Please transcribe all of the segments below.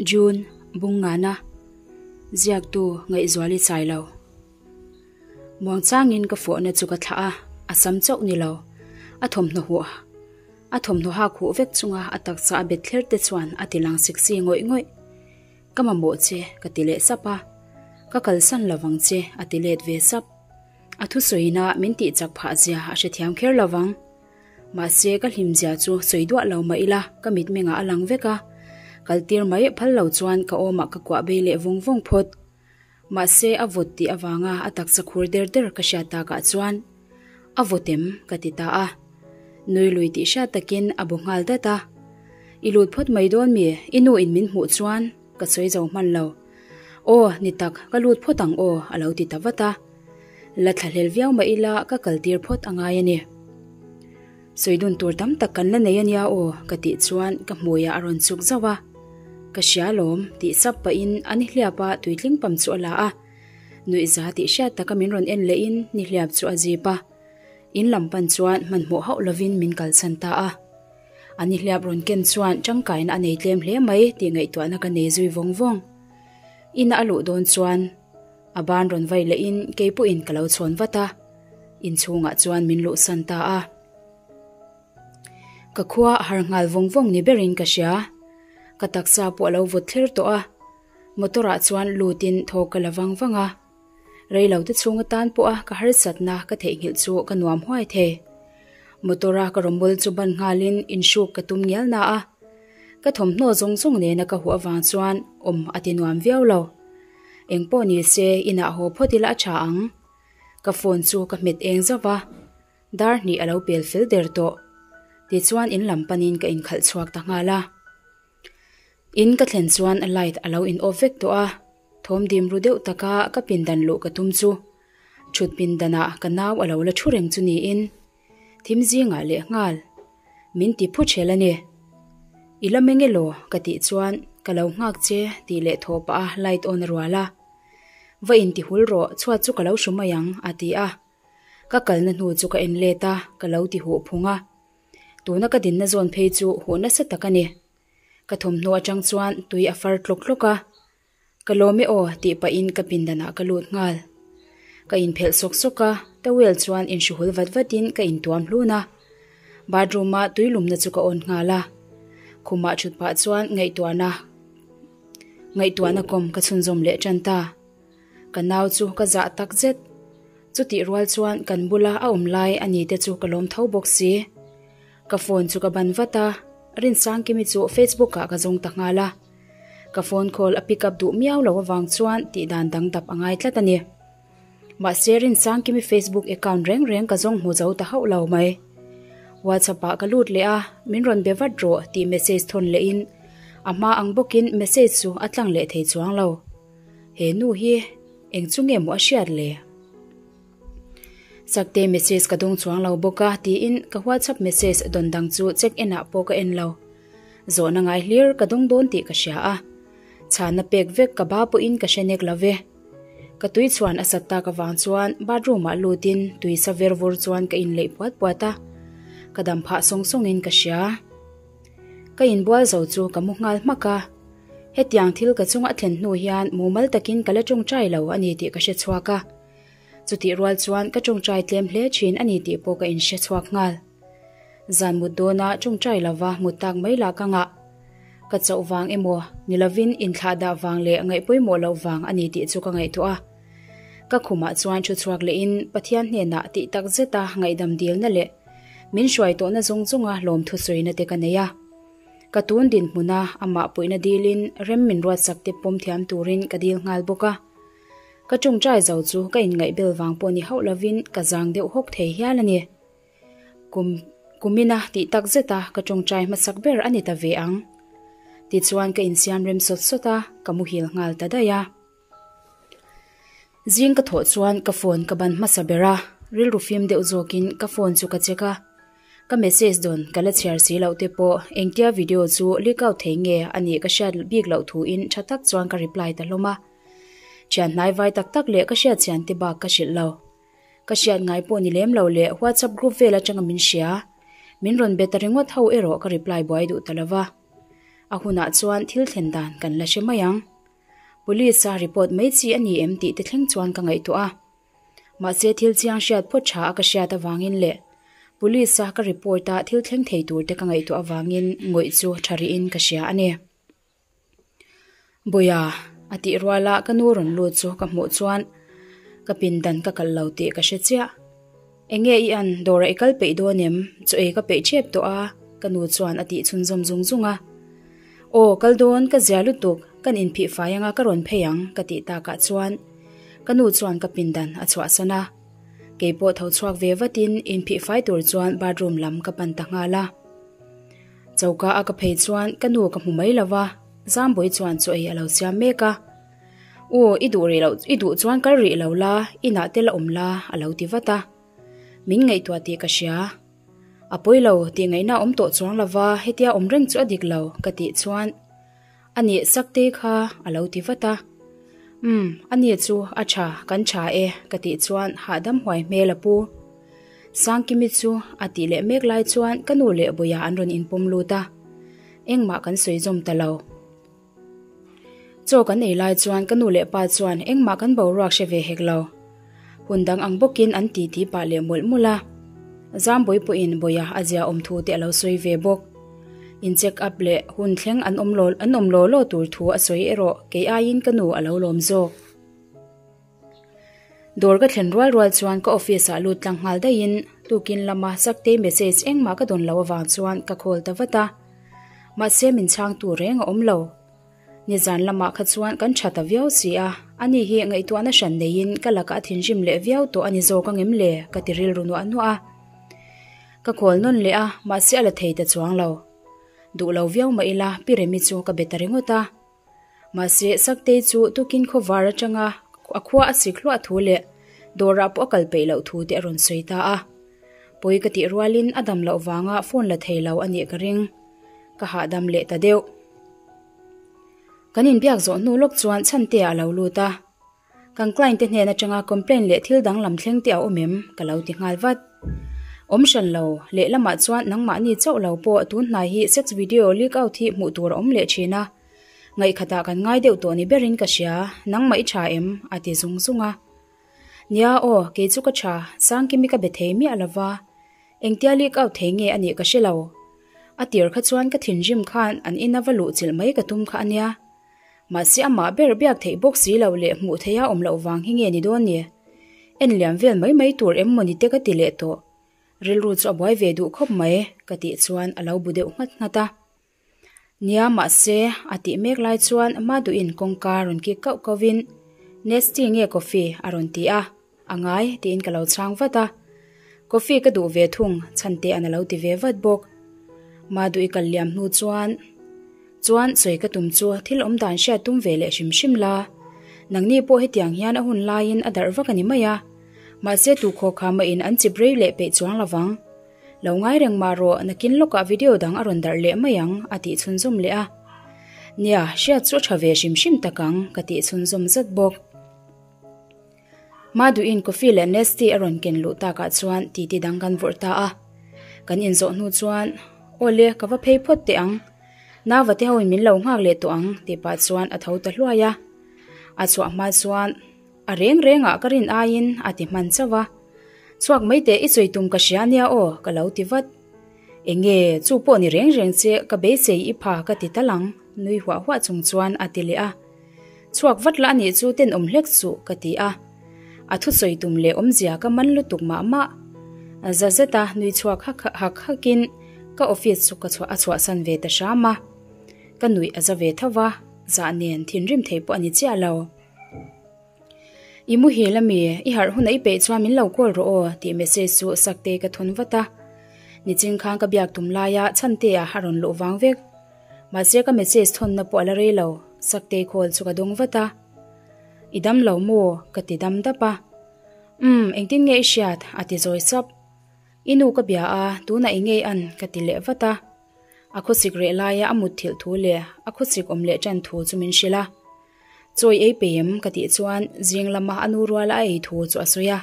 June, Bungngana, Ziaktu Ngaihzuali Sailo. Muangchangin ka fawhna chu ka thlah a, a sam chauh ni lo, a thawmhnaw huh a thawmhnaw hak huh vek chunga a taksa a bet thler te chuan a ti lang sexy ngawih ngawih. Ka mamawh che, ka ti leh sap a. Ka kalsan lovang che, a ti let ve sap. A thusawiina min tih chak phah zia a hrethiam kher lovang. Mahse ka hlim zia chu sawi duah lo mah ila ka mitmengah a lang vek a, kal tir mai phal lo chuan ka awmah ka kuah bei leh vawng vawng phawt. Mahse a vawt tih avanga a taksa khur der der ka hriat takah chuan a vawt em ka ti ta a. Nui lui tih hriat takin a bu nghal dat a. I lut phawt mai dawn mi? I nu in min hmuh chuan ka sawi zo hman lo. Aw ni tak ka lut phawt ang aw a lo ti ta vat a. La thlahlel viau mah ila ka kal tir phawt a ngai a ni. Sawi dun tur tam tak kan la nei a nia aw ka tih chuan ka hmuiah a rawn chuk zauh a. Ka hria lawm tih sap pahin a nihliap a tuitling pam chu a la a. Nuihza tih hriat taka min rawn en lehin nihliap chu a zip a. In lam pan chuan hmanhmawh hauh lovin min kalsan ta a. A nihliap rawn ken chuan tangkaina a nei tlem hle mai tih ngaihtuahna ka nei zui vawng vawng. Ina a luh dawn chuan a ban rawn vai lehin kei pawhin ka lo chhawn vat a, inchhungah chuan min luhsan ta a. Ka khua a har nghal vawng vawng ni berin ka hria. Ka taksa pawh a lo vawt thler tawh a, motor ah chuan lutin thaw ka la vang vang a. Reilo te chhung atan pawha ka harsatna ka theihnghilh chu ka nuam huai thei. Motor a ka rawmbawl chu ban nghalin inhruk ka tum ngial na a, ka thawmhnaw zawng zawng nena ka huh avang chuan awm a ti nuam viau lo. Engpawh ni se inah haw phawt ila a tha ang. Ka phone chu ka hmet eng zauh a, dar hnih a lo pel fel der tawh. Tichuan in lam panin ka inkhalh chhuak ta nghal a. In ka thlen chuan light a lo in off vek tawh a, thawm dim ru deuh taka ka pindan luh ka tum chu thut pindanah ka nau a lo la thu reng chu niin thim zingah leh nghal min ti phu ṭhel a ni. I la meng elaw ka tih chuan ka lo nghak che tih leh thaw pah a light on a rual a, va inti hul rawh chhuat chu ka lo hru mai ang a ti a, ka kalna hnu chu ka en let a ka lo ti huh phung a. Tuna ka dinna zawn phei chu huh nasa tak a ni. Ka thawmhnaw atang chuan tui a far tlawk tlawk a, Ka lawm e aw tih pahin ka pindanah ka lut nghal. Ka inphelh sawk sawk a, towel chuan inhruhul vat vatin ka intuam hlun a. Bathroom-a tui lumna chu ka on nghal a. Khumah thut pah chuan ngaihtuahna ngaihtuahna kawm ka chhunzawm leh tan ta. Ka nau chu ka zah tak zet. Chutih rual chuan kan bula a awm lai a ni te chu ka lawm tho bawk si. Ka phone chu ka ban vat a, Rinsangkimi chu Facebook ah ka zawng ta nghal a. Ka phone call a pick up duh miau lo avang chuan tih dan dang dap a ngai tlat a ni. Mahse Rinsangkimi Facebook account reng reng ka zawng hmu zo ta hauh lo mai. WhatsApp ah ka lut leh a, min rawn be vat rawh tih message thawn leh in a hma ang bawkin message chu a tlang leh thei chuang lo. He nu hi eng chu nge maw a hriat le? Sakte message ka dawng chuang lo bawk a tiin ka WhatsApp message dawn dang chu check en ah pawh ka en lo. Zawhna ngai hlir ka dawng dawn tih ka hria a, chhana pek vek ka ba pawhin ka hre nek lo ve. Ka tui chhuan a sat tak avang chuan bathroom ah lutin tui sa ver vur chuan ka inleih puat puat a, ka dam phah sawng sawngin ka hria. Ka inbual zo chu ka mu nghal hmak a, hetiang thil ka chunga a thlen hnu hian mumal takin ka la tawngtai lo a ni tih ka hre chhuak a, chutih rual chuan ka tawngtai tlem hle thin a ni tih pawh ka inhre chhuak nghal. Zan mut dawna tawngtai lova mut tak mai lah ka ngah. Ka chauh vang emaw ni lovin inthlah dah vang leh ngaihpawimawh loh vang a ni tih chu ka ngaihtuah a. Ka khumah chuan thu chhuak lehin Pathian hnenah tih tak zeta ngaihdam dilna leh min hruai tawhna zawng zawnga lawmthu sawina te ka nei a. Ka tun dinhmuna amah puihna dilin rem min ruatsak te pawm thiam turin ka dil nghal bawk a. Ka tawngtai zo chu ka inngaihbel vang pawh ni hauh lovin ka zang deuh hawk thei hial a ni. Kum kumina tih tak zeta ka tawngtai hmasak ber a ni ta ve ang. Tichuan ka insiam rem sawt sawt a, ka muhil nghal ta daih a. Zing ka thawh chuan ka phone ka ban hmasa ber a, rilru fim deuh zawkin ka phone chu ka check a, ka message dawn ka la chhiar si loh te pawh engtia video chu leak out thei nge a nih ka hriat bik loh thuin tha tak chuan ka reply ta hlawm a. Thian hnai vai tak tak leh ka hriat chian te bak ka hrilh lo. Ka hriat ngai pawh ni lem lo leh WhatsApp group vel atanga min hria. Min rawn be ta ringawt ho erawh ka reply buai duh ta lo va. A hunah chuan thil thlen dan kan la hre mai ang. Police a report mai chi a ni em tih te thleng chuan ka ngaihtuah a. Mahse thil chiang hriat phawt tha a ka hriat avangin leh Police a ka report a thil thleng thei tur te ka ngaihtuah avangin ngawih chu tha rihin ka hria a ni. Buia, a tih ruala ka nu rawn lut chu ka hmuh chuan ka pindan ka kal lo tih ka hre chiah. Enge i an, dawrah i kal peih dawn em? Chaw ei ka peih ṭhep tawh a, ka nu chuan a tih chhunzawm zung zung a. Aw, kal dawn, ka zia lutuk, kan inphih fai anga ka rawn phei ang, ka tih takah chuan ka nu chuan ka pindan a chhuahsan a. Kei pawh tho chhuak ve vatin inphih fai tur chuan bathroom lam ka pan ta nghal a. Choka a ka phei chuan ka nu ka hmu mai lo va, Zambui chuan chaw ei a lo siam mek a. U, i duh rih loh, i duh chuan kal rih lo la, inah te la awm la, a lo ti vat a. Min ngaihtuah tih ka hria. A pawi lo, tih ngaihna awm tawh chuang lo va, hetia awm reng chu a dik lo, ka tih chuan, A nih Saktei kha, a lo ti vat a. Umm, a ni chu a tha, kan tha e, ka tih chuan hahdam huai hmel a pu. Sangkimi chu a tih leh mek lai chuan ka nu leh Buia an rawn inpawm lut a, engmah kan sawi zawm ta lo. Chaw kan ei lai chuan ka nu leh pa chuan engmah kan boruak hre ve hek lo. Hun dang ang bawkin an titi pah leh mawlh mawlh a. Zambui pawhin Buia a zia awm thu te a lo sawi ve bawk. In check up leh hun thleng an awm law an awm law law tur thu a sawi erawh kei aiin ka nu a lo lawm zawk. Dawr ka thlen rual rual chuan ka office ah lut tlang nghal daihin tukin lama Saktei message engmah ka dawn loh avang chuan ka call ta vat a. Mahse min chhangtu reng a awm lo. Nizan lamah kha chuan kan tha ta viau si a, ani hi ngaihtuahna hran neiin ka lakah a thinrim leh viau tawh a ni zawk angem le ka ti rilru nuah nuah a. Ka call nawn leh a, mahse a la thei ta chuang lo. Duh lo viau mah ila Pi Remi chu ka be ta ringawt a. Mahse, Saktei chu tukin khawvar atanga a khua a sik hluah thu leh dawrah pawh a kal peih loh thu te a rawn sawi ta a. Pawi ka tih rualin a dam loh vanga phone la thei lo a nih ka ring. Ka hahdam leh ta deuh. Kan inbiak zawh hnu lawk chuan Chhantea a lo lut a. Kan client te hnen atanga complaint leh thil danglam thleng te a awm em? Ka lo ti nghal vat. Awm hran lo, lehlamah chuan nangmahni chauh lo pawh tun hnai hi sex video leak out hi hmuh tur a awm leh thin a. Ngaihkhatah kan ngai deuh tawh ni berin ka hria, nangmah i tha em? A ti zung zung a. Nia aw, kei chu ka tha, Sangkimi ka be thei miah lova. Engtia leak out thei nge a nih ka hre lo. A tir kha chuan ka thinrim khan an ina va luh chilh mai ka tum kha a nia. Mahse amah ber biak theih bawk si lo leh hmuh theiha awm loh vang hi nge ni dawn ni? En liam vel mai mai tur em maw ni te ka ti leh tawh. Rilru chu a buai ve duh khawp mai ka tih chuan a lo bu deuh nghat nghat a. Nia mahse a tih mek lai chuan Maduin kawngka rawn kik kauh kauhin Nestea nge coffee a rawn ti a, a ngai tiin ka lo chhang vat a. Coffee ka duh ve thung Chhantea'n a lo ti ve vat bawk. Maduhi kal liam hnu chuan Chuan sawi ka tum chu thil awm dan hriat tum ve leh hrim hrim la. Nangni pawh hetiang hian a hun laiin a darh vak a ni mai a. Mahse tu khawkha mahin an chip rei leh peih chuang lovang. Lo ngai reng mah rawh, nakin lawkah video dang a rawn darh leh mai ang, a tih chhunzawm leh a. Nia, hriat chu a tha ve hrim hrim tak ang, ka tih chhunzawm zat bawk. Maduin coffee leh Nestea a rawn ken luh takah chuan titi dang kan vawrh ta a. Kan inzawh hnu chuan, Aw le, ka va phei phawt teh ang. Nava te hoin min lo nghak leh tawh ang, tih pah chuan a tho ta hluai a. A chhuah hma chuan, A reng rengah ka rin aiin a ti hman chauh a. Chhuak mai teh i sawi tum ka hria nia aw, ka lo ti vat. Enge, chu pawh ni reng reng che, ka beisei i pha ka ti tal ang, nui huah huah chung chuan a ti leh a. Chhuak vat lah anih chu tenawm hlek suh ka ti a. A thusawi tum leh awmzia ka man lutuk mah mah. Za zeta nui chhuak hak hak hakin ka office chu ka chhuah a chhuahsan ve ta hram a. Ka nuih a za ve tho va, zah nen thinrim thei pawh a ni chiah lo. I muhil ami, i harh hunah i peih chuan min lo call rawh aw tih message chu Saktei ka thawn vat a. Nichin khan ka biak tum laia Chhantea a rawn luh vang vek. Mahse ka message thawnna pawh a la rei lo, Saktei call chu ka dawng vat a. I dam lo maw? ka ti dam dap a. Umm, engtin nge i hriat? a ti zawi sap. I nu ka bia a, tunah i ngei an ka ti leh vat a. A khawsik reh laia a mut thilh thu leh a khawsik awm leh tan thu chu min hrilh a. Chawi ei pe em? ka tih chuan zing lama a nu ruala a ei thu chu a sawi a.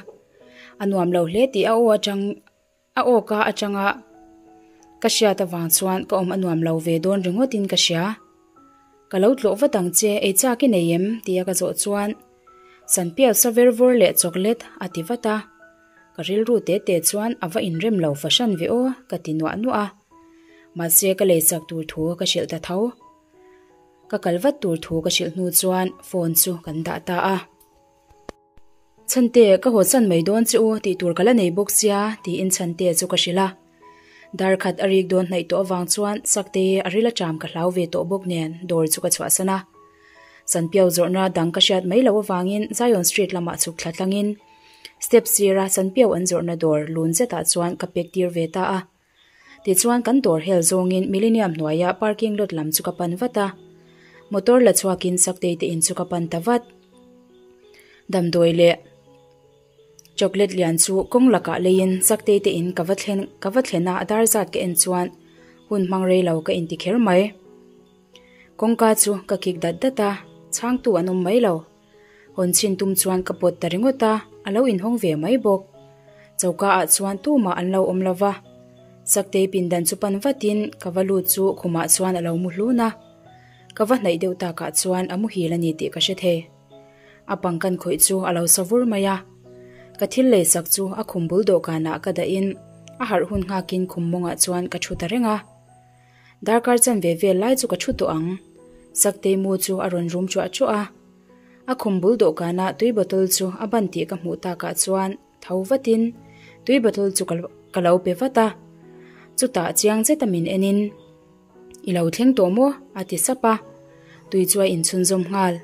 A nuam lo hle tih a aw atang A aw ka atanga ka hriat avang chuan ka awm a nuam lo ve dawn ringawtin ka hria. Ka lo tlawh vat ang che, ei chak i nei em? tia ka zawh chuan Sanpiau sa ver vawr leh chocolate a ti vat a. Ka rilru te te chuan a va inrem lo fahran ve aw ka ti nuah nuah a. Mahse ka lei chak tur thu ka hrilh ta tho. Ka kal vat tur thu ka hrilh hnu chuan phone chu kan dah ta a. Chhante, ka haw chan mai dawn che u tih tur ka la nei bawk sia tiin Chhante chu ka hrilh a. Dar khat a rik dawn hnaih tawh avang chuan Sakte a ril aṭam ka hlau ve tawh bawk nen dawr chu ka chhuahsan a. Sanpiau zawrhna dang ka hriat mai loh avangin Zion Street lamah chhuk thla tlangin step sira Sanpiau an zawrhna dawr lun zetah chuan ka pek tir ve ta a. Tichuan kan dawr hel zawngin Millennium hnuaia parking lot lam chu ka pan vat a. Motor la chhuakin Saktei te in chu ka pan ta vat. Damdawi leh chocolate lian chu kawng lakah leiin Saktei te in ka va thlen ka va thlen a, a dar zat ka en chuan hun hmang rei lo ka inti kher mai. Kawngka chu ka kik dat dat a, chhangtu an awm mai lo. Hawn chhin tum chuan ka pawt ta ringawt a, a lo inhawng ve mai bawk. Choka ah chuan tumah an lo awm lo va. Saktei pindan chu pan vatin ka va lut chu khumah chuan a lo mu hlun a. Ka va hnaih deuh takah chuan a muhil a ni tih ka hre thei. A pang kan khawih chu a lo sa vur mai a. Ka thil lei sak chu a khum bul dawhkanah ka dahin a harh hun nghakin khum mawngah chuan ka thu ta reng a. Darkar chan ve vel lai chu ka thu tawh ang. Saktei mu chu a rawn rum chuah chuah a. A khum bul dawhkana tui bottle chu a ban tih ka hmuh takah chuan tho vatin tui bottle chu ka lo pe vat a. Chutah chiang zeta min enin, I lo thleng tawh maw? a ti sap a. Tui chu a inchhunzawm nghal.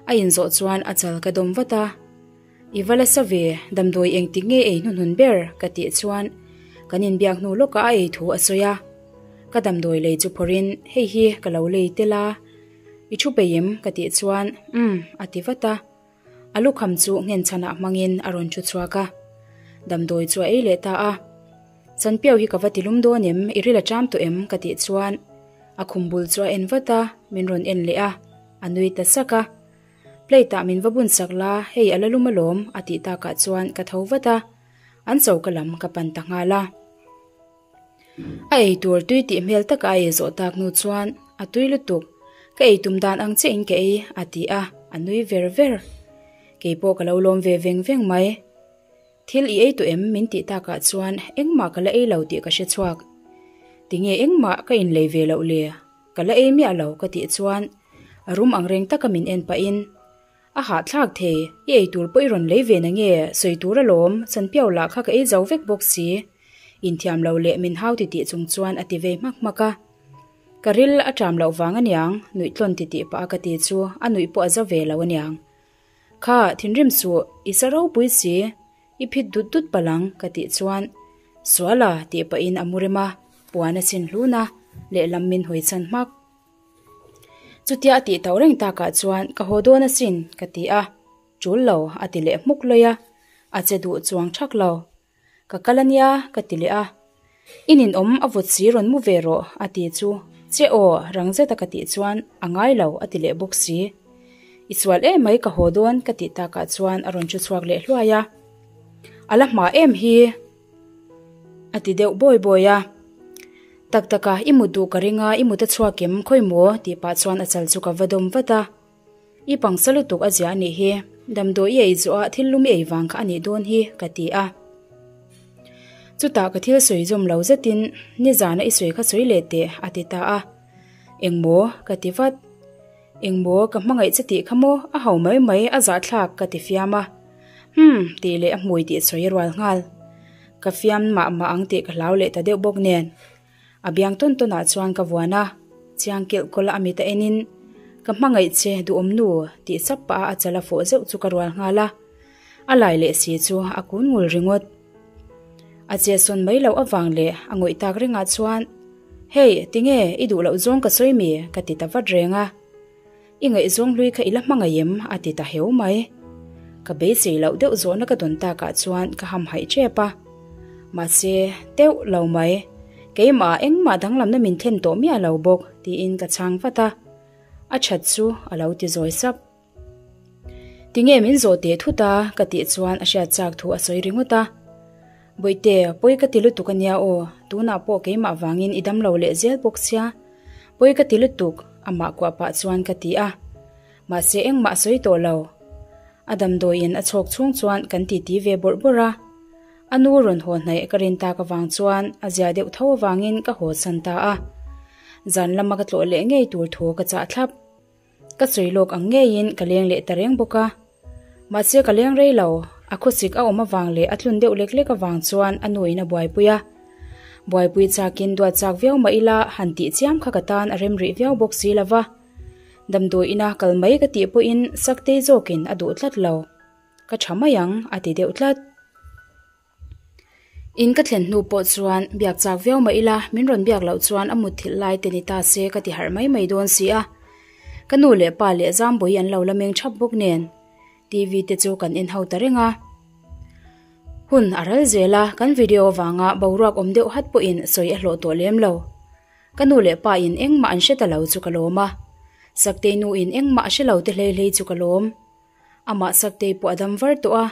A inzawh chuan a chal ka dawm vat a. I va la sa ve, damdawi engtik nge ei hnuhnun ber? ka tih chuan kan inbiak hnu lawkah a ei thu a sawi a. Ka damdawi lei chu phawrhin, Hei hi ka lo lei tel a, i thu peih em? ka tih chuan, Umm, a ti vat a. A lukham chu nghenchhanah hmangin a rawn thu chhuak a. Damdawi chu a ei leh ta a. Sanpiau hi ka va ti lum dawn em? I ril a ṭam tawh em? ka tih chuan a khum bul chu a en vat a, min rawn en leh a, a nui ta sak a. Plate ah min va bun sak la, hei a la lum alawm a tih takah chuan ka tho vat a, an choka lam ka pan ta nghal a. A ei tur tui tih hmel taka a ei zawh tak hnu chuan a tui lutuk, ka ei tum dan ang chiah in ka ei a ti a, a nui ver ver. Keipawh ka lo lawm ve veng veng mai. Thil i ei tawh em? min tih takah chuan engmah ka la ei lo tih ka hre chhuak. Tinge engmah ka inlei ve loh le? Ka la ei miah lo ka tih chuan a rum ang reng taka min en pahin a hahthlak thei, i ei tur pawh i rawn lei ve na nge sawi tur alawm, Sanpiau lah kha ka ei zo vek bawk si. Inthiam lo leh min hau ti tih chung chuan a ti vei hmak hmak a. Ka ril a ṭam loh vang aniang, nuih tlawn ti tih pah a ka ti chu a nuih pawh a za ve lo aniang. Kha, thinrim suh, i sa ropui si, i phit dut dut palh ang, ka tih chuan, Suala, tih pahin a mu rem a, puan a chhin hlun a, lehlam min hawi chhan hmak. Chutia a tih tauh reng takah chuan, Ka haw dawn asin, ka ti a, tul lo, a ti leh hmuk lawi a, a che duh chuang thak lo. Ka kal ania, ka ti leh a. I ninawm a vawt si rawn mu ve rawh, a ti chu. Che aw, rang zeta ka tih chuan a ngai lo, a ti leh bawk si. I sual em mai ka haw dawn, ka tih takah chuan a rawn thu chhuak leh hluai a. A la hma em hi, a ti deuh bawi bawi a. Tak taka, i mut duh ka ring a, i mut a chhuak em, khawi maw? tih pah chuan a chal chu ka va dawm vat a. I pangsa lutuk a zia a nih hi, damdawi i ei zawh a thil lum i ei vang kha a nih dawn hi, ka ti a. Chutah ka thil sawi zawm lo zetin nizana i sawi kha sawi leh teh, a ti ta a. Engmaw? ka ti vat. Engmaw? Ka hmangaih che tih kha maw? A ho mai mai, a zahthlak, ka ti fiam a. Humm, tih leh a hmui tih sawi a rual nghal. Ka fiam mah mah ang tih ka hlau leh ta deuh bawk nen. A biang tawn tawnah chuan ka vuan a, chiang kilh kawlh a mit a enin, Ka hmangaih che, duhawm nu, tih sap pah a a chal a fawh zeuh chu ka rual nghal a. A lai leh si chu a kun ngul ringawt. A che sawn mai loh avang leh a ngawih tak rengah chuan, Hey, tinge, i duh loh zawng ka sawi mi? ka ti ta vat reng a. I ngaihzawng hlui kha i la hmangaih em? a ti ta heu mai. Ka beisei loh deuh zawhna ka dawn takah chuan ka hamhaih tep a. Mahse, teuh lo mai. Keimah engmah danglamna min thlen tawh miah lo bawk, tiin ka chhang vat a. A that chu a lo ti zawi sap. Tinge min zawh teh thut a? ka tih chuan a hriat chak thu a sawi ringawt a. Bawihte, pawi ka ti lutuk a nia aw, tunah pawh keimah vangin i damlo leh zel bawk sia. Pawi ka ti lutuk. Amah kuah pah chuan ka ti a. Mahse engmah a sawi tawh lo. A damdawiin a chhawk chhung chuan kan titi ve bawrh bawrh a. A nu rawn haw hnaih ka rin tak avang chuan a zia deuh tho avangin ka haw san ta a. Zan lama ka tlawh leh ngei tur thu ka chah thlap. Ka sawi lawk ang ngeiin ka leng leh ta reng bawk a. Mahse ka leng rei lo, a khawsik a awm avang leh a tlun deuh lek lek avang chuan a nuin a buaipui a. Buaipui chakin duat chak viau mah ila han tih chiam kha ka tan a rem rih viau bawk si lo va. Damdawi ina kal mai ka tih pawhin Saktei zawkin a duh tlat lo. Ka tha mai ang a ti deuh tlat. In ka thlen hnu pawh chuan biak chak viau mah ila min rawn biak loh chuan a mutthilh lai te ni ta se ka ti harh mai mai dawn si a. Ka nu leh pa leh Zambawi an lo la meng thap bawk nen TV te chu kan en ho ta reng a. Hun a ral zel a, kan video avanga boruak awm deuh hat pawhin sawi a hlawh tawh lem lo. Ka nu leh pa in engmah an hre ta lo chu ka lawm a. Saktei nu in engmah a hre lo te hlei hlei chu ka lawm. Amah Saktei pawh a dam var tawh a.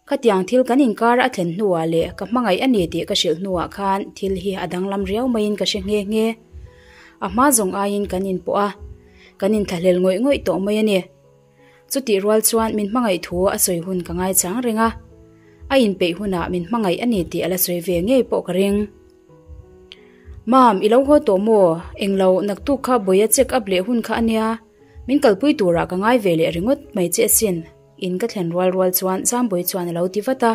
Khatiang thil kan inkar a thlen hnuah leh ka hmangaih a ni tih ka hrilh hnuah khan thil hi a danglam riau maiin ka hre nghe nghe. A hma zawng aiin kan inpawh a, kan inthlahlel ngawih ngawih tawh mai a ni. Chutih rual chuan min hmangaih thu a sawi hun ka ngaichang reng a, a inpeih hunah min hmangaih a ni tih a la sawi ve ngei pawh ka ring. Mam, i lo haw tawh maw? Englo, naktuk kha Bawia check up leh hun kha a nia, min kalpui turah ka ngai ve leh ringawt mai che asin. In ka thlen rual rual chuan Zambawi chuan a lo ti vat a,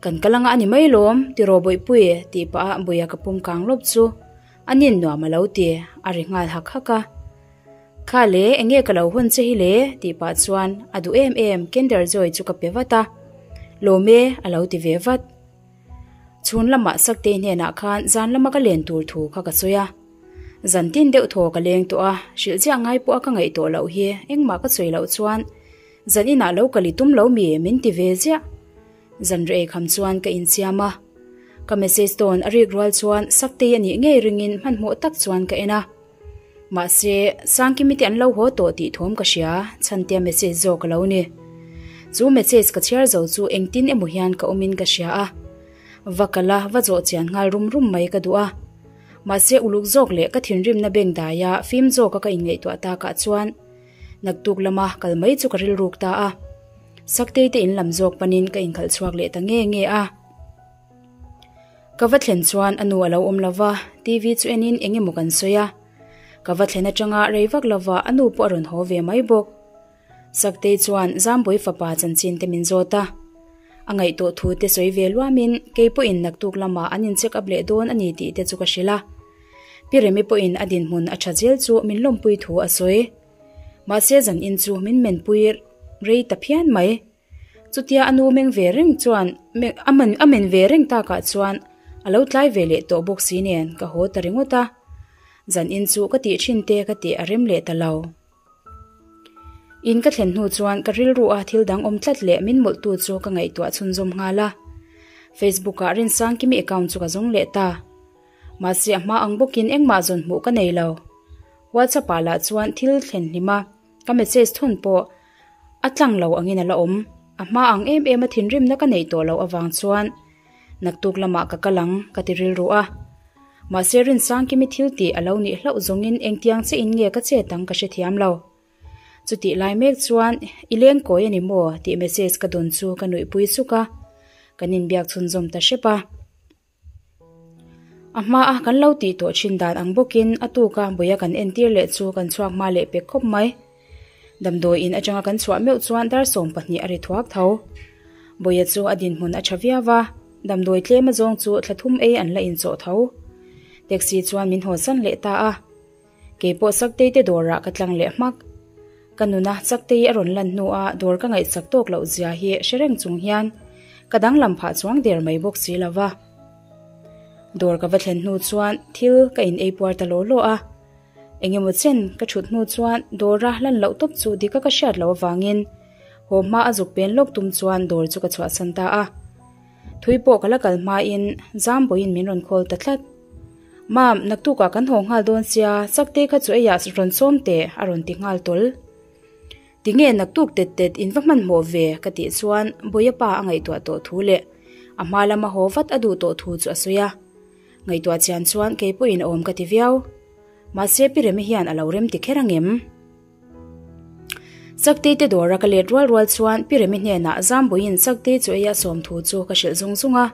Kan kal anga a ni mai lawm, tiraw Bawihpui? tih pah a Bawia ka pum kang lawp chu a nin nuam a lo ti, a ri nghal hak hak a. Kha le, eng nge ka lo hawn che hi le? tih pah chuan a duh em em Kinder Joy chu ka pe vat a, Lawm e, a lo ti ve vat. Chhun lamah Saktei hnenah khan zan lama ka len tur thu kha ka sawi a. Zan tin deuh thaw ka leng tawh a, hrilh chiah ngai pawh a ka ngaih tawh loh hi engmah ka sawi loh chuan zan inah lo kal i tum lo mi min ti ve ziah. Zan reh ei kham chuan ka insiam a, ka message tawn a rik rual chuan Saktei a nih ngei ringin hmanhmawh tak chuan ka en a. Mahse, Sangkimi te an lo haw tawh tih thawm ka hria, Chhantea message zawk a lo ni. Chu message ka chhiar zo chu engtin emaw hian ka awmin ka hria a. Va kal a, va zawh chian nghal rum rum mai ka duh a. Mahse, uluk zawk leh ka thinrimna beng daia fim zawka ka inngaihtuah takah chuan naktuk lama kal mai chu ka rilruk ta a. Saktei te in lam zawk panin ka inkhalh chhuak leh ta nge nge a. Ka va thlen chuan a nu a lo awm lo va, TV chu enin eng emaw kan sawi a. Ka va thlen atanga rei vak lo va, a nu pawh a rawn haw ve mai bawk. Saktei chuan Zambawi fapa chanchin te min zawt a. A ngaihtuah thu te sawi ve luamin kei pawhin naktuk lamah an in check up leh dawn a ni tih te chu ka hrilh a. Pi Remi pawhin a dinhmun a tha zel chu min lawmpui thu a sawi. Mahse zan in chu min menpui rei ta phian mai. Chutia a nu meng ve reng chuan a man a men ve reng takah chuan a lo tlai ve leh tawh bawk si nen ka haw ta ringawt a. Zan in chu ka tih thin te ka tih a rem leh ta lo. In ka thlen hnu chuan ka rilru a thil dang awm tlat leh min mawlh tu chu ka ngaihtuah chhunzawm nghal a. Facebook ah Rinsangkimi account chu ka zawng leh ta. Mahse a hma ang bawkin engmah zawn hmuh ka nei lo. WhatsApp ah lah chuan thil thlen hlim a ka message thawn pawh A tlang lo angin a la awm. A hma ang em em a thinrimna ka neih tawh loh avang chuan naktuk lamah ka kal ang ka ti rilru a. Mahse Rinsangkimi thil tih a lo nih hlauh zawngin engtiang che in nge ka chet ang ka hrethiam lo. Chutih lai mek chuan i leng kawi a ni maw tih message ka dawn chu ka nuihpui suk a, kan inbiak chhunzawm ta hrep a. A hma a kan lo tih tawh thin dan ang bawkin a tuka buia kan entir leh chu kan chhuak hma leh pek khawp mai. Damdawi in atanga kan chhuah meuh chuan dar 20 a ri thuak tho. Buia chu a dinhmun a tha viau va, damdawi tlem azawng chu thla thum ei an la inchawh tho. Taxi chuan min haw san leh ta a. Kei pawh Saktei te dawrah ka tlang leh hmak. Ka nuna Saktei a rawn lan hnua dawr ka ngaihsak tawk loh zia hi hre reng chung hian ka danglam phah chuang der mai bawk si lo va. Dawr ka va thlen hnu chuan thil ka in ei puar ta law law a. Eng emaw chen ka thut hnu chuan dawra lan loh tawp chu dika ka hriat loh avangin haw hma a zuk pen lawk tum chuan dawr chu ka chhuahsan ta a. Thui pawh ka la kal hmain Zambawiin min rawn call ta tlat. Mam, naktukah kan haw nghal dawn sia, Saktei kha chu eiah rawn sawm teh, a rawn ti nghal tawl. Tinge naktuk tet tet in va hmanhmawh ve? ka tih chuan Bawia pa a ngaihtuah tawh thu leh a hma lama haw vat a duh tawh thu chu a sawi a. Ngaihtuah chian chuan kei pawhin a awm ka ti viau. Mahse Pi Remi hian a lo rem ti kher angem? Saktei te dawra ka let rual rual chuan Pi Remi hnenah Zambuiin Saktei chu ei a sawm thu chu ka hrilh zung zung a.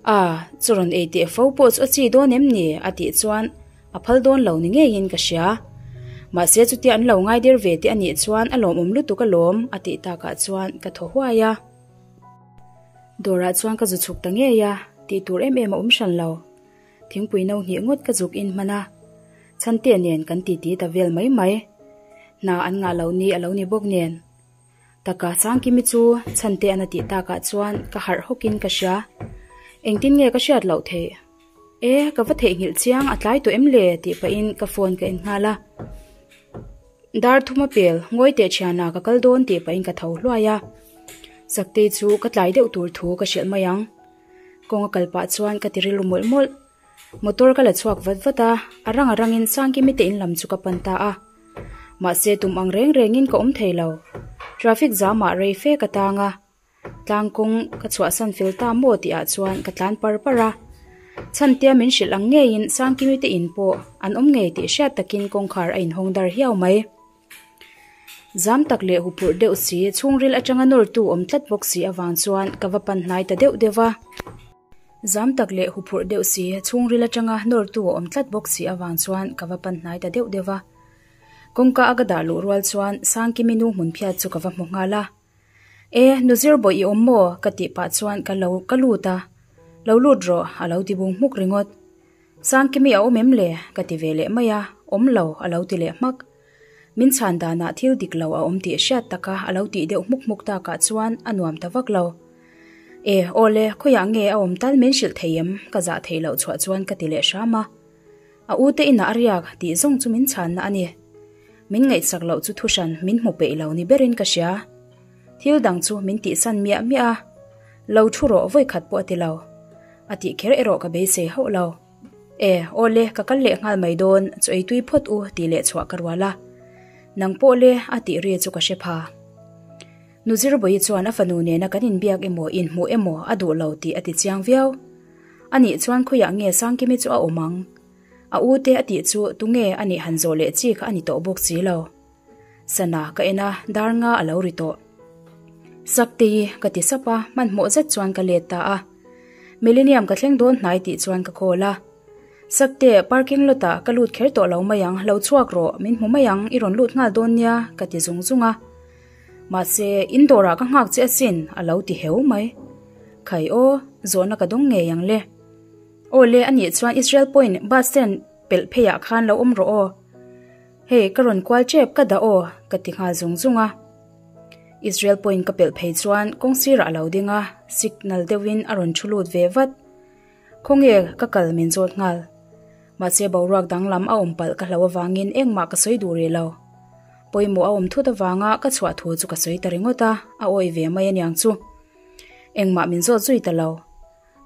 A, chu rawn ei teh fo pawh chu a chi dawn em ni? a tih chuan a phal dawn lo ni ngeiin ka hria. Mahse chutia an lo ngai der ve te a nih chuan a lawmawm lutuk alawm a tih takah chuan ka thaw huai a. Dawrah chuan ka zu chhuk ta ngei a, tih tur em em a awm hran lo. Thingpui no hnih ngawt ka zuk in hman a, Chhante nen kan titi ta vel mai mai. Hna an ngah lo ni a lo ni bawk nen. Taka Sangkimi chu Chhante an a tih takah chuan ka harh hawkin ka hria. Engtin nge ka hriat loh theih? E, ka va theihnghilh chiang a tlai tawh em le tih pahin ka phone ka en nghal a. Dar thum a pel, ngawi teh thiana ka kal dawn tih pahin ka tho hluai a. Saktei chu ka tlai deuh tur thu ka hrilh mai ang. Kawng a kal pah chuan ka ti rilru mawlh mawlh. Motor ka la chhuak vat vat a, a rang a rangin Sangkimi te in lam chu ka pan ta a. Mahse tum ang reng rengin ka awm thei lo. Traffic jam ah rei fe ka tang a, tlang kawng ka chhuahsan fel ta maw tih ah chuan ka tlan par par a. Chhantea min hrilh ang ngeiin Sangkimi te in pawh an awm ngei tih hriat takin kawngkhar a inhawng dar hiau mai. Zam tak leh huphurh deuh si, chhungril atanga nawrtu awm tlat bawk si avang chuan ka va pan hnai ta deuh deuh va. Zam tak leh huphurh deuh si, chhungril atanga nawrtu awm tlat bawk si avang chuan ka va pan hnai ta deuh deuh va. Kawngka a ka dah luh rual chuan Sangkimi nu hmun phiat chu ka va hmu nghal a. E, nu zir bawih i awm maw? ka tih pah chuan ka lo ka lut a. Lo lut rawh, a lo ti bung hmuk ringawt. Sangkimi a awm em le? ka ti ve leh mai a, awm lo, a lo ti leh hmak. Min chhan danah thil dik lo a awm tih hriat taka a lo tih deuh hmuk hmuk takah chuan a nuam ta vak lo. E, aw le, khawiah nge a awm tal min hrilh thei em? ka zah theih loh chhuah chuan ka ti leh hram a. A u te inah a riak tih zawng chu min chhanna a ni. Min ngaihsak loh chu thuhran min hmu peih lo ni berin ka hria. Thil dang chu min tihsan miah miah a, lo thu rawh vawikhat pawh a ti lo. A tih kher erawh ka beisei hauh lo. E, aw le, ka kal leh nghal mai dawn, chu ei tui phawt u tih leh chhuah ka rual a. Nang pawh le, a tih ri chu ka hre pha. Nu Zirbawi chuan a fanu nena kan inbiak emaw inhmuh emaw a duh lo tih a ti chiang viau. Anih chuan khawiah nge Sangkimi chu a awm ang? A u te a tih chu tunge a nih han zawh leh chi kha a ni tawh bawk si lo. Sana ka en a, dar nga a lo ri tawh. Saktei ka ti sap a, hmanhmawh zet chuan ka let ta a. Millennium ka thleng dawn hnai tih chuan ka call a. Sakte, parking lot ah ka lut kher tawh lo mai ang, lo chhuak rawh, min hmu mai ang, i rawn lut nghal dawn nia, ka ti zung zung a. Mahse, in dawrah ka nghak che asin, a lo ti heu mai. Khai aw, zawhna ka dawng ngei ang le. Aw le, anih chuan Israel Point bus stand pelh pheiah khan lo awm rawh aw. Hei, ka rawn kual tep ka dah aw, ka ti nghal zung zung a. Israel Point ka pelh phei chuan kawng sirah a lo ding a, signal deuhin a rawn thu lut ve vat. Khawnge ka kal min zawt nghal. Mahse boruak danglam a awm palh ka hlo avangin engmah ka sawi duh rih lo. Pawimawh a awm thut avanga ka chhuah thu chu ka sawi ta ringawt a, a awih ve mai aniang chu. Engmah min zawt zui ta lo.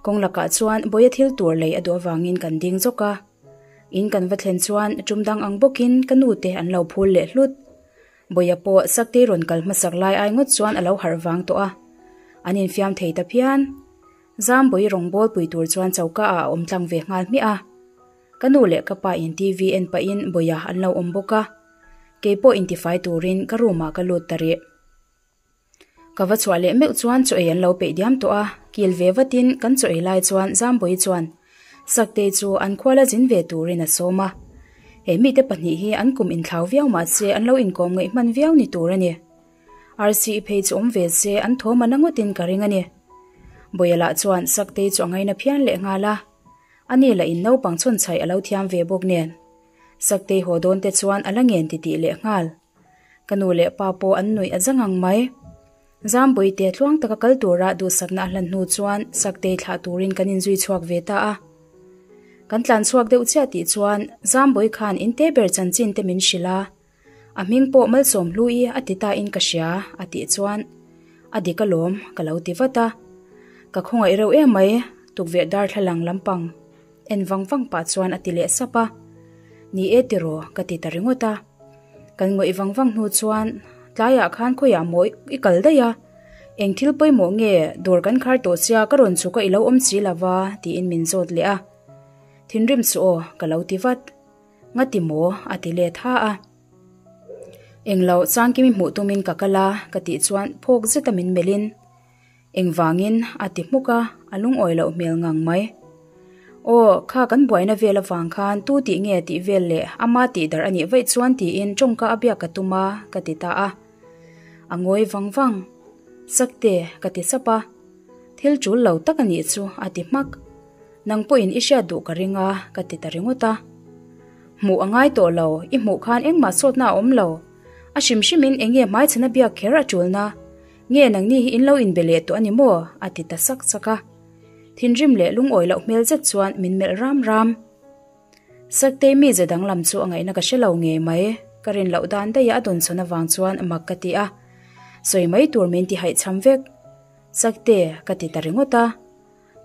Kawng lakah chuan Bawia thil tur lei a duh avangin kan ding zawk a. In kan va thlen chuan tum dang ang bawkin ka nu te an lo phul leh hlut. Bawia pawh Saktei rawn kal hmasak lai ai ngawt chuan a lo harh vang tawh a. An infiam thei ta phian. Zambawi rawngbâwl pui tur chuan choka ah a awm tlang ve nghal hmiah a. Ka nu leh ka pa in TV en pahin Bawia an lo awm bawk a. Kei pawh intifai turin ka room ah ka lut ta rih. Ka va chhuah leh meuh chuan chaw ei an lo peih diam tawh a, kil ve vatin kan chaw ei lai chuan Zambawi chuan Saktei chu an khuala zin ve turin a sawm a. He mite pahnih hi an kum inthlau viau mahse an lo inkawm ngaih hman viau ni tur a ni. Rc i phei chu awm ve se an thawm a na ngawtin ka ring a ni. Bawia lah chuan Saktei chu a ngaina phian leh nghal a, ani lah in naupang chhawn chhaih a lo thiam ve bawk nen. Saktei haw dawn te chuan a la ngen titih leh nghal. Ka nu leh pa pawh an nuih a zang ang mai. Zambuite tluang taka kal tura duhsakna a hlan hnu chuan Saktei thlah turin kan inzui chhuak ve ta a. Kan tlan chhuak deuh chiah tih chuan Zambui khan inte ber chanchin te min hrilh a. A hming pawh Malsawm Hlui a ti ta in ka hria a tih chuan a dik alawm ka lo ti vat a. Ka khawngaih reuh em mai tukverh darthlalang lampang en vang vang pah chuan a ti leh sap a. Ni e tiraw ka ti ta ringawt a. Kan ngawih vang vang hnu chuan tlaiah khan khawiah maw i kal daih a, eng thil pawimawh nge dawr kan khar tawh sia ka rawn chhuk a i lo awm si lova tiin min zawt leh a. Thinrim suh aw ka lo ti vat. Ngati maw? a ti let ha a. Englo, Sangkimi hmuh tumin ka kal a, ka tih chuan phawk zeta min melhin, Engvangin? a ti hmuk a, a lungawi loh hmel ngang mai. Aw, kha kan buaina vel avang khan tu tih nge tih vel leh ama tih darh a nih vaih chuan tiin tawngka a biak ka tum a, ka ti ta a. A ngawi vang vang. Sakte, ka ti sap a. Thil tul lo tak a nih chu, a ti hmak. Nang pawhin i hriat duh ka ring a, ka ti ta ringawt a. Hmuh a ngai tawh lo, i hmuh khan engmah sawtna a awm lo. A hrim hrimin eng nge hmaichhana biak kher a tulna? Nge nangni hi in lo inbe leh tawh a ni maw? a ti ta sak sak a. Thinrim leh lungawi loh hmel zet chuan min melh ram ram. Saktei mize danglam chu a ngaihna ka hre lo ngei mai, ka rin loh dan daih a a dawnsawn avang chuan mak ka ti a. Sawi mai tur min ti haihchham vek. Sakte, ka ti ta ringawt a.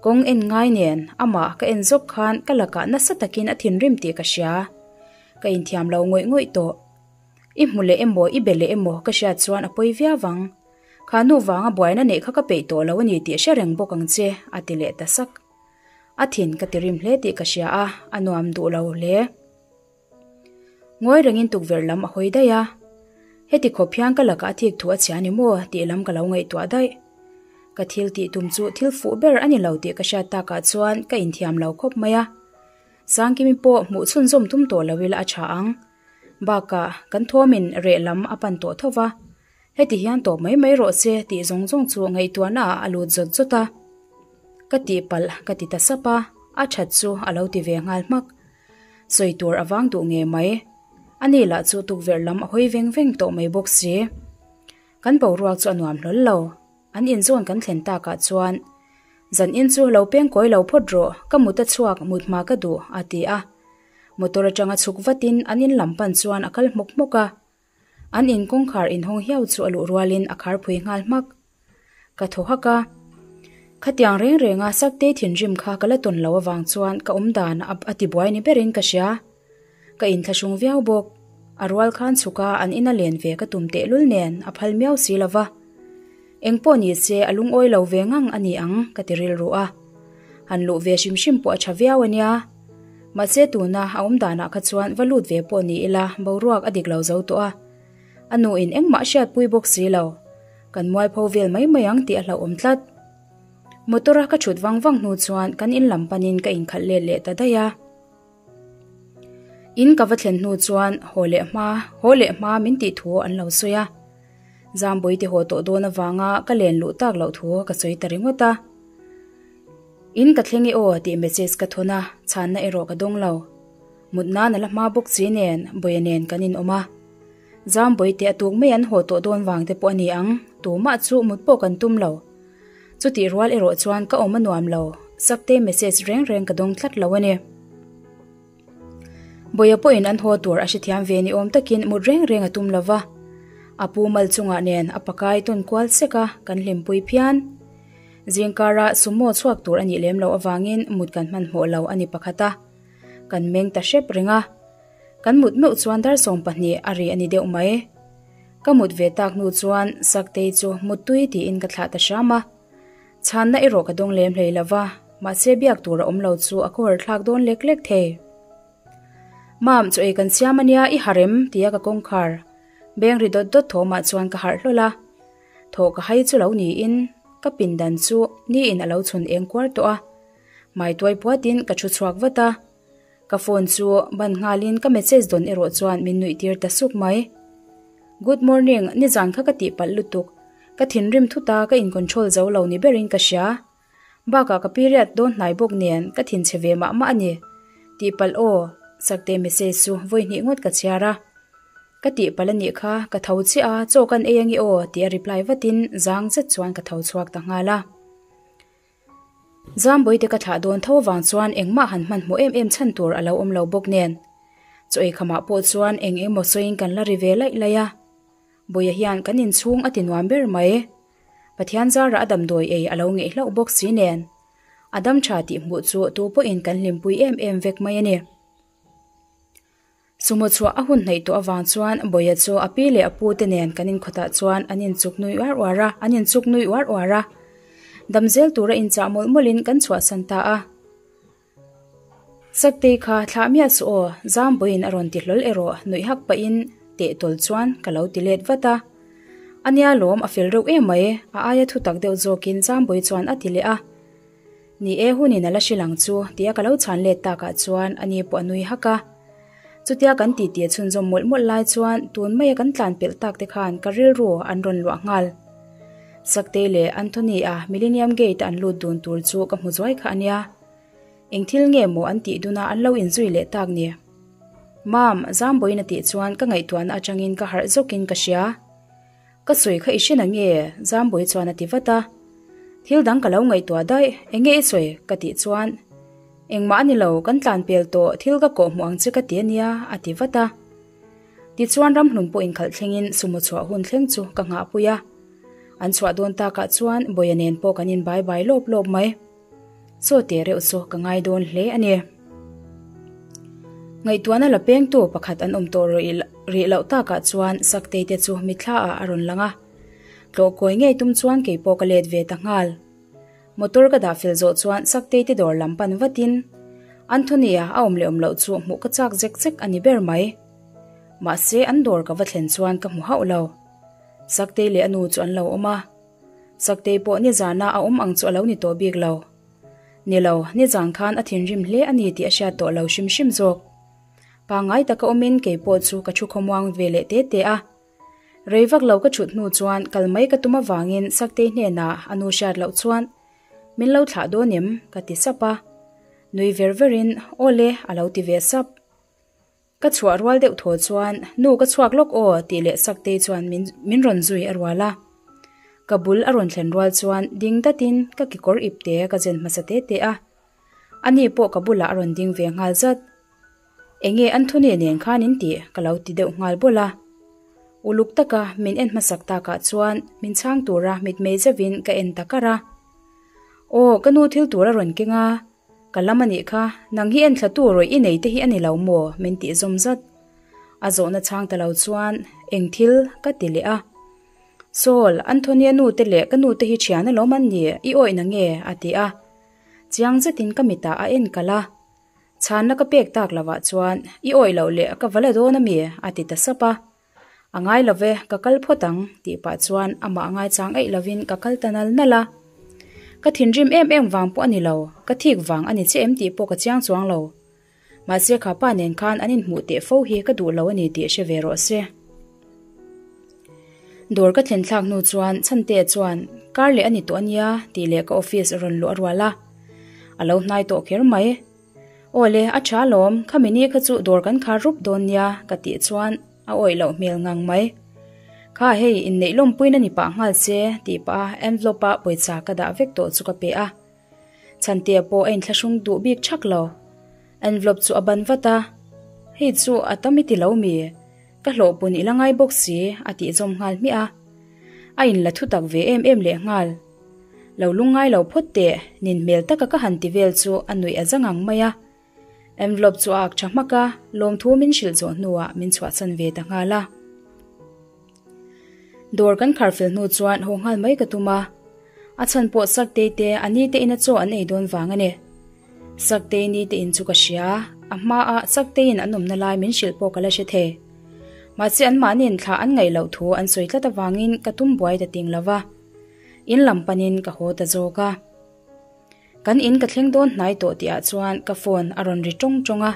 Kawng en ngai nen, amah ka en zawk khan ka lakah nasa takin a thinrim tih ka hria. Ka inthiam lo ngawih ngawih tawh. I hmu leh emaw, i be leh emaw ka hriat chuan a pawi viau ang. Kha nu vanga buaina neih kha ka peih tawh lo a ni tih hre reng bawk ang che, a ti leh ta sak. A thin ka ti rim hle tih ka hria a, a nuam duh lo hle. Ngawi rengin tukverh lam a hawi daih a. Heti khawp hian ka lakah a thik thu a chhia ni maw tih lam ka lo ngaihtuah daih. Ka thil tih tum chu thil fuh ber a ni lo tih ka hriat takah chuan ka inthiam lo khawp mai a. Sangkimi pawh hmuh chhunzawm tum tawh lo ila a tha ang. Bakah kan thawmin reh lam a pan tawh tho va. Heti hian tawp mai mai rawh se tih zawng zawng chu ngaihtuahna ah a lut zawt zawt a. Ka tihpalh ka ti ta sap a, a that chu a lo ti ve nghal hmak. Sawi tur a vang duh ngei mai. Ani lah chu tukverh lam a hawi veng veng tawh mai bawk si. Kan boruak chu a nuam hlawl lo. An inzawn kan thlen takah chuan, Zan in chu lo peng kawi lo phawt rawh, ka mut a chhuak, mut hma ka duh, a ti a. Motor atanga chhuk vatin an in lam pan chuan a kal hmawk hmawk a. An in kawngkhar inhawng hiau chu a luh rualin a khar phui nghal hmak. Ka thaw hak a. Khatiang reng renga Saktei thinrim kha ka la tawn lo avang chuan ka awm dan a ti buai ni berin ka hria. Ka inthlahrung viau bawk. A rual khan chhuka an ina len ve ka tum tehlul nen a phal miau si lo va. Eng pawh ni se a lungawi lo ve ngang a ni ang ka ti rilru a. Han luh ve hrim hrim pawh a tha viau a nia. Mahse tuna a awm danah kha chuan va lut ve pawh ni ila boruak a dik lo zo tawh a. A nuin engmah a hriatpui bawk si lo. Kan mualpho vel mai mai ang tih a hlauhawm tlat. Motor a ka thut vang vang hnu chuan kan in lam panin ka inkhalh let leh ta daih a. In ka va thlen hnu chuan haw leh hma, haw leh hma min tih thu an lo sawi a. Zambui ti haw tawh dawn avanga ka len luh tak loh thu ka sawi ta ringawt a. In ka thleng e aw tih message ka thawn a, chhanna erawh ka dawng lo. Mut nan a la hma bawk chi nen Bawia nen kan inawm a. Zambui te a tuk mai an haw tawh dawn vang te pawh a ni ang, tumah chu mut pawh kan tum lo. Chutih rual erawh chuan ka awm a nuam lo, Sakte message reng reng ka dawng tlat lo a ni. Bawia pawhin an haw tur a hrethiam ve ni awm takin mut reng reng a tum lo va. A pu mal chungah nen a pakai tawn kual sek a, kan hlimpui phian. Zingkara sumo chhuak tur a nih lem loh avangin mut kan hmanhmawh lo a ni pakhat a. Kan meng ta hrep reng a. Kan mut meuh chuan dar 12 a ri a ni deuh mai. Ka mut ve tak hnu chuan Saktei chu muttui tiin ka thlah ta hram a. Chhanna erawh ka dawng lem hlei lo va, mahse biak tur a awm lo chu a cover thlak dawn lek lek thei. Mam, chaw ei kan siam a nia, i harh em? tia ka kawngkhar beng ri dawt dawt thawmah chuan ka harh hlawl a. Thawh ka hai chu lo niin ka pindan chu niin a lo chhun eng kuar tawh a. Hmai tuai puatin ka thu chhuak vat a. Ka phone chu ban nghalin ka message dawn erawh chuan min nuih tir ta suk mai. Good morning, nizan kha ka tihpalh lutuk. Ka thinrim thut a, ka in control zo lo ni berin ka hria. Bakah ka period dawn hnai bawk nen ka thinchhe ve mah mah a ni. Tihpalh aw, Sakte message chu vawi hnih ngawt ka chhiar a. Ka tihpalh a nih kha, ka tho chiah a, chaw kan ei ange aw tih a reply vatin zang zet chuan ka tho chhuak ta nghal a. Zambuite ka thlah dawn tho avang chuan engmah han hmanhmawh em em chhan tur a lo awm lo bawk nen. Chaw ei khamah pawh chuan eng emaw sawiin kan la ri ve laih laih a. Bawia hian kan inchhung a ti nuam ber mai. Pathian zarah a damdawi ei a lo ngeih hlauh bawk si nen. A dam tha tih hmuh chu tu pawhin kan hlimpui em em vek mai a ni. Sumo chhuah a hun hnaih tawh avang chuan Bawia chu a pi leh a pu te nen kan inkhawtah chuan an inchuk nui uar uar a, an inchuk nui uar uar a. Dam zel tura inchah mawlh mawlhin kan chhuahsan ta a. Saktei kha thlah miah suh aw, Zambawiin a rawn ti hlawl erawh nuih hak pahin teh tawl chuan ka lo ti let vat a. A nia lawm a fel reuh em mai, a aia thu tak deuh zawkin Zambawi chuan a ti leh a. Ni e hunin a la hrilh ang chu tia ka lo chhan let takah chuan ani pawh a nui hak a. Chutia kan titi a chhunzawm mawlh mawlh lai chuan tun maia kan tlan pelh tak te khan ka rilru an rawn luah nghal. Saktei leh Anthony-a Millennium Gate-a an lut dun tur chu ka hmu zuai kha a nia. Eng thil nge maw an tih duna an lo inzui leh tak ni? Mam, Zambawiin a tih chuan ka ngaihtuahna atangin ka harh zawkin ka hria. Ka sawi kha i hre na nge? Zambawi chuan a ti vat a. Thil dang ka lo ngaihtuah daih, eng nge i sawi? ka tih chuan, Engmah a ni lo, kan tlan pel tawh, thil ka kawh hmuh ang che ka ti a nia, a ti vat a. Tichuan ramhlun pawh inkhalh thlengin sumo chhuah hun thleng chu ka nghahpui a. An chhuah dawn takah chuan Bawia nen pawh kan inbai bai lawp lawp mai. Chaw teh reuh chu ka ngai dawn hle a ni. Ngaihtuahna la pengtu pakhat an awm tawh rih loh takah chuan Saktei te chu mitthla ah a rawn lang a. Tlawh kawi ngei tum chuan kei pawh ka let ve ta nghal. Motor ka dah fel zawh chuan Saktei te dawr lam pan vatin Anthony-a a awm leh awm loh chu hmuh ka chak zek zek a ni ber mai. Mahse an dawr ka va thlen chuan ka hmu hauh lo. Saktei leh a nu chu an lo awm a. Saktei pawh nizana a awm ang chu a lo ni tawh bik lo. Ni lo, nizan khan a thinrim hle a ni tih a hriat tawh lo hrim hrim zawk. Pangngai taka awmin kei pawh chu ka thu khawmuang ve leh te te a. Rei vak lo ka thut hnu chuan kal mai ka tum avangin Saktei hnenah a nu hriat loh chuan min lo thlah dawn em? ka ti sap a. Nui ver verin aw le a lo ti ve sap. Ka chhuah rual deuh thaw chuan, Nu ka chhuak lawk aw tih leh Saktei chuan min min rawn zui a rual a. Ka bul a rawn thlen rual chuan ding datin ka kekawr ipte ka zen hmasa te te a. Ani pawh ka bulah a rawn ding ve nghal zat. Enge an thuni nen khan in tih ka lo ti deuh nghal bawlh a. Uluk taka min en hmasak takah chuan min chhang tura mitmei zeuhin ka en ta kar a. Aw ka nu thil tur a rawn keng a. Ka lam a nih kha, nang hi enthlatu rawih i nei te hi a ni lo maw? min tih zawm zat. A zawhna chhang ta lo chuan eng thil ka ti leh a. Saul, Anthony-a nu te leh ka nu te hi thian alawm an ni, i awih na nge? a ti a. Chiang zetin ka mitah a en kalh a. Chhanna ka pek tak lovah chuan, I awih loh leh ka va la dawn a mi? a ti ta sap a. A ngai lo ve, ka kal phawt ang, tih pah chuan amah ngaichang eih lovin ka kal ta nal nal a. Ka thinrim em em vang pawh a ni lo, ka thik vang a ni che em tih pawh ka chiang chuang lo. Mahse kha pa nen khan an inhmuh teh fo hi ka duh lo a ni tih hre ve rawh se. Dawr ka thlen thlak hnu chuan Chhantea chuan, Kar leh a ni tawh a nia, tih leh ka office a rawn luh a rual a. A lo hnai tawh kher mai. Aw le, a tha alawm, khami ni kha chu dawr kan khar rup dawn nia, ka tih chuan a awih loh hmel ngang mai. Kha hei, inneih lawmpuina ni pah nghal che, tih pah a envelope-a pawisa ka dah vek tawh chu ka pe a. Chhantea pawh a inthlahrung duh bik thak lo. Envelope chu a ban vat a, Hei chu a tam i ti lo mi? Ka hlawhpun i la ngai bawk si, a tih zawm nghal hmiah a. A inla thutak ve em em leh nghal. Lo lungngai lo phawt teh, nin hmel taka ka han ti vel chu a nuih a za ngang mai a. Envelope chu a ak tha hmak a, lawmthu min hrilh zawh hnuah min chhuahsan ve ta nghal a. Dawr kan khar fel hnu chuan haw nghal mai ka tum a, a chhan pawh Saktei te a ni te ina chaw an ei dawn vang a ni. Saktei ni te in chu ka hria, a hmaah Sakteiin an awmna lai min hrilh pawh ka la hre thei. Mahse anmahniin thlah an ngaih loh thu an sawi tlat avangin ka tum buai ta ting lo va. In lam panin ka haw ta zawk a. Kan in ka thleng dawn hnai tawh tihah chuan ka phone a rawn ri tawng tawng a.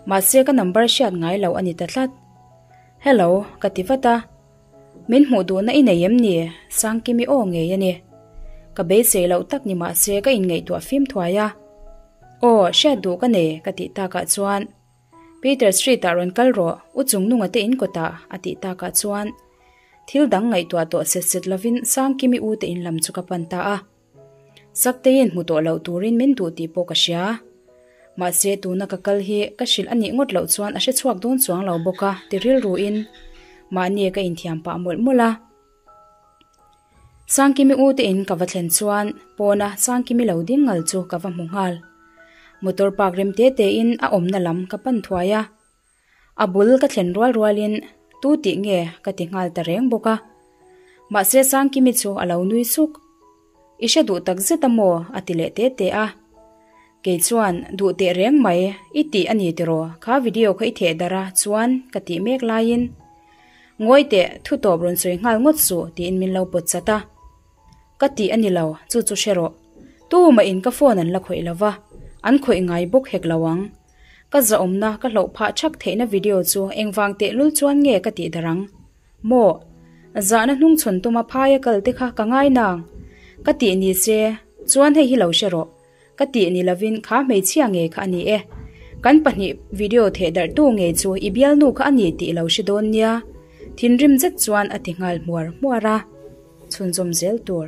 Mahse ka number hriat ngai lo a ni ta tlat. Hello, ka ti vat a. Min hmuh duhna i nei em ni? Sangkimi aw ngei a ni. Ka beisei loh tak ni mahse ka inngaihtuah fim thuai a. Aw, hriat duh ka nei, ka tih takah chuan Peter Street ah rawn kal rawh, u Chungnunga te in kawtah, a tih takah chuan thil dang ngaihtuah tawh set set lovin Sangkimi u te in lam chu ka pan ta a. Sakteiin hmu tawh loh turin min duh tih pawh ka hria. Mahse tuna ka kal hi ka hrilh a nih ngawt loh chuan a hre chhuak dawn chuang lo bawk a ti rilruin mahni ka inthiam pah mawlh mawlh a. Sangkimi u te in ka va thlen chuan pawna Sangkimi lo ding ngal chu ka va hmu nghal. Motor park rem te te in a awmna lam ka pan thuai a. A bul ka thlen rual rualin tu tih nge ka ti nghal ta reng bawk a. Mahse Sangkimi chu a lo nui suk. I hre duh tak zet a maw? a ti leh te te a. Kei chuan, Duh teh reng mai, i tih a ni tiraw, kha video kha i theh darh a, chuan ka tih mek laiin, Ngawi teh, thu tawp rawn sawi nghal ngawt suh, tiin min lo pawt chat a. Ka tih a ni lo, chu chu hre rawh. Tumah in ka phone an la khawih lo va, an khawih ngai bawk hek lo ang. Ka zahawmna ka hloh phah thak theihna video chu engvang tehlul chuan nge ka tih darh ang? Maw? Zahna hnungchhawn tuma phaia kal te kha ka ngai nang. Ka tih ni se, chuan hei hi lo hre rawh. Ka tih ni lovin kha hmeichhia ngei kha a ni e. Kan pahnih video theh darhtu ngei chu i bialnu kha a ni tih lo hre dawn nia. Thinrim zet chuan a ti nghal hmuar hmuar a. Chhunzawm zel tur.